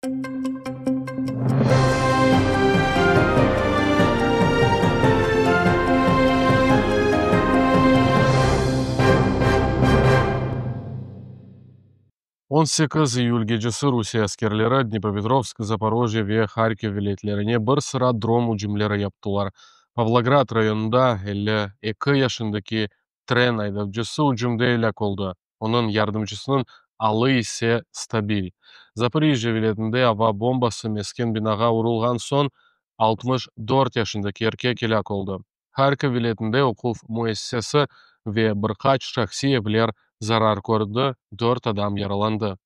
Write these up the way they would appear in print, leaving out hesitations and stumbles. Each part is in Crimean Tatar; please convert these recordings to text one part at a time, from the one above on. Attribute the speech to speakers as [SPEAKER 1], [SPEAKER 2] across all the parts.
[SPEAKER 1] 18 iyül gecesi Rusiye askerleri Dnepropetrovsk, Zaporojye ve Harkiv vilâyetlerine bir sıra dron ücümleri yaptılar. Pavlograd rayonında 52 yaşındaki tren aydavcısı ücümde elâk oldı, onıñ yardımcısınıñ alı ise stabil. Zaporijjâ vilâyetinde ava bombası mesken binağa urulğan soñ 64 yaşındaki erkek elâk oldı. Harkiv vilâyetinde oquv müessisesi ve bir qaç şahsiy evler zarar kördi, dört adam yaralandı.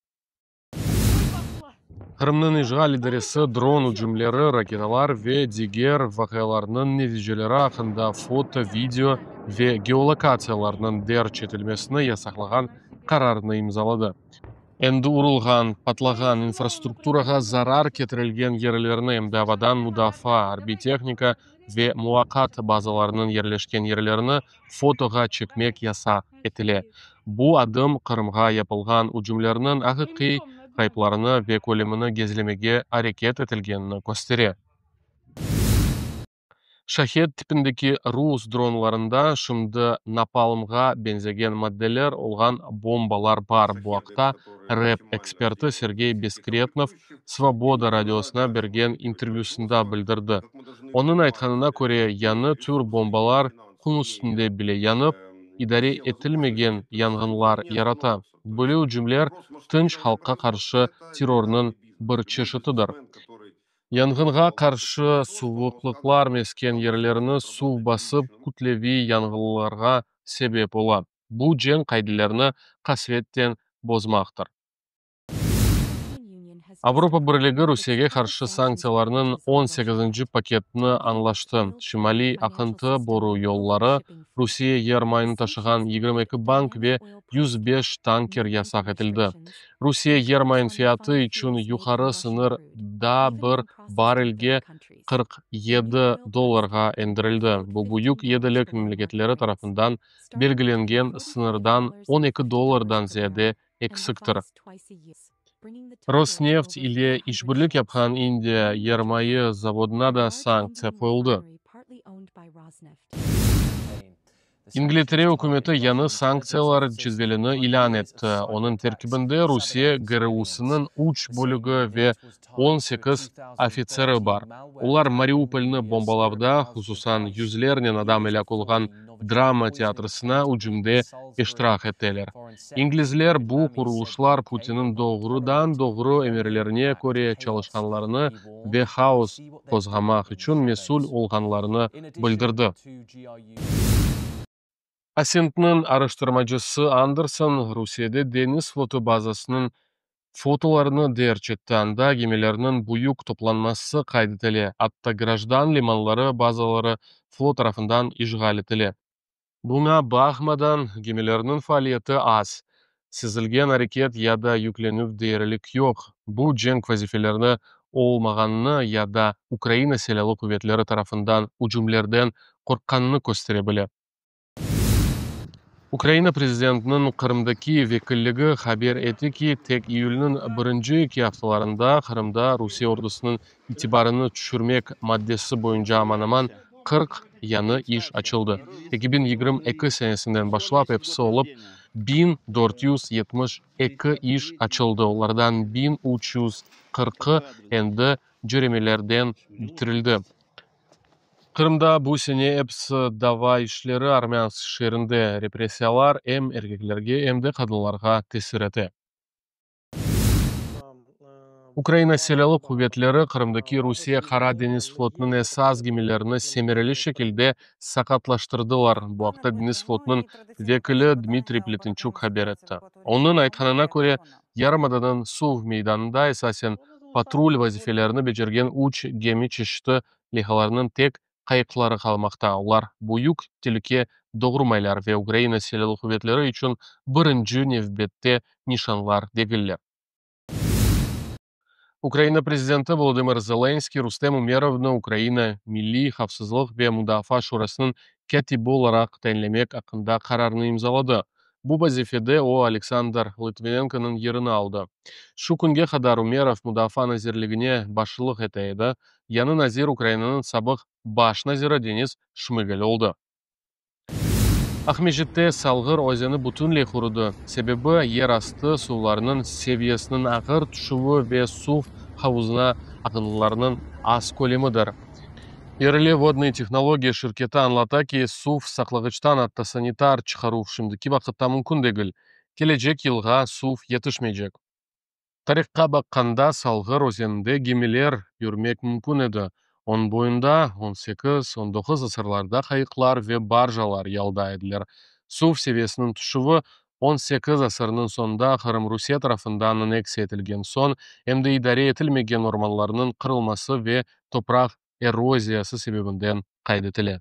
[SPEAKER 1] Qırımnıñ işğal idaresi dron ücümleri, raketalar ve diger vaqialarnıñ neticeleri aqqında foto, video ve geolokatsiyalarnıñ derc etilmesini yasaqlağan qararnı imzaladı. Endi urulğan, patlağan, infrastrukturağa zarar ketirilgen yerlerni, em de avadan mudafaa, arbiy tehnika ve muvaqqat bazalarnıñ yerleşken yerlerini fotoğa çekmek yasaq etile. Bu adım Qırımğa yapılğan ücümlerniñ aqiqiy ğayıplarını ve kölemini gizlemege areket etilgenini köstere. Şahed tipindeki rus dronlarında şimdi napalmğa beñzegen maddeler olğan bombalar bar. Bu aqta REB eksperti Sergey Beskretnov Svoboda radiosına bergen intervyüsında bildirdi. Onıñ aytqanına köre, yañı tür bombalar qum üstünde bile yanıp, idare etilmegen yanğınlar yarata. Böyle ücümler tınç halqqa qarşı terrornıñ bir çeşitidir. Yanğınğa qarşı suvuqlıqlar mesken yerlerni suv basıp, kütleviy yanğınlarğa sebep ola. Bu cenk qaidelerini qasvetten bozmaqtır. Avropa Birligi Rusiyege qarşı sanktsiyalarnıñ on sekizinci paketini añlaştı. Şimaliy aqıntı boru yolları, Rusiye yermayını taşığan 22 bank ve 105 tanker yasaq etildi. Rusiye yermayın fiyatı içün yuqarı sıñır daa bir barrelge 47 dollarğa endirildi. Bu Büyük yedilik memleketleri tarafından belgilengen sıñırdan 12 dollardan ziyade eksiktir. Rosneft ile işbirlik yapqan İndiya yermayı zavodına da sanktsiya qoyuldı. İngiltere ükümeti yañı sanktsiyalar cedvelini ilân etti, onıñ terkibinde Rusiye GRU-sınıñ üç bölügi ve 18 ofitseri bar. Olar Mariupolnı bombalavda, hususan yüzlernen adam elâk olğan drama teatrosına ücümde iştirak eteler. İnglizler bu qurulışlar Putinniñ doğrudan-doğru emirlerine köre çalışqanlarını ve haos qozğamaq içün mesül olğanlarını bildirdi. ASENTniñ araştırmacısı Anderson Rusiyede deñiz flotu bazasınıñ fotolarını derc etti, anda gemilerniñ büyük toplanması qayd etile, atta grajdan limanları bazaları flot tarafından işğal etile. Buña baqmadan, gemilerniñ faaliyeti az, sezilgen areket ya da yüklenüv deyerlik yoq, bu cenk vazifelerini olmağanını ya da Ukraina Silâlı quvetleri tarafından ücümlerden qorqqanını köstere bile. Ukraina prezidentiniñ Qırımdaki vekilligi haber etti ki, tek iyülniñ birinci eki aftalarında Qırımda Rusiye ordusınıñ itibarını tüşürmek maddesi boyunca aman-aman 40 yañı iş açıldı. 2022 senesinden başlap episi olıp 1472 iş açıldı, olardan 1340-ı endi cöremelerden bitirildi. Qırımda bu sene episi dava işleri Armânsk şeerinde repressiyalar em erkeklerge, em de qadınlarğa tesir ete. Ukraina Silâlı quvetleri Qırımdaki Rusiye Qara deñiz flotunıñ esas gemilerini semereli şekilde saqatlaştırdılar. Bu aqta deñiz flotunıñ vekili Dmitriy Pletençuk haber etti. Onıñ aytqanına köre, yarımadanıñ suv meydanında esasen patrul vazifelerini becergen üç gemi çeşiti leyhalarınıñ tek qayıqları qalmaqta, olar büyük telüke doğurmaylar ve Ukraina Silâlı quvetleri içün birinci nevbette nişanlar degiller. Ukraina prezidenti Volodımır Zelenskıy Rustem Umerovnı Ukraina Milliy havfsızlıq ve mudafaa şurasınıñ kâtibi olaraq tayinlemek aqqında qararnı imzaladı. Bu vazifede o Aleksandr Lıtvinenkonıñ yerini aldı. Şu künge qadar Umerov Mudafaa nazirligine başçılıq ete edi. Yañı nazir Ukrainanıñ sabıq baş naziri Denis Şmıgal oldı. Aqmescitte Salğır özeni bütünley qurudı. Sebebi, yerastı suvlarınıñ seviyesiniñ ağır tüşüvi ve suv havuzına aqıntılarnıñ az kölemidir. Yerli Vodnıye tehnologiyi şirketi añlata ki, suv saqlağıçtan atta sanitar çıqaruv şimdiki vaqıtta mümkün degil. Kelecek yılğa suv yetişmeycek. Tarihqa baqqanda, Salğır özeninde gemiler yürmek mümkün edi. Onıñ boyunda 18, 19 asırlarda qayıqlar ve barjalar yalday ediler. Suv seviyesiniñ tüşüvi 18 asırnıñ soñunda Qırım Rusiye tarafından anneksiya etilgen soñ, em de idare etilmegen ormanlarnıñ qırılması ve topraq eroziyası sebebinden qayd etile.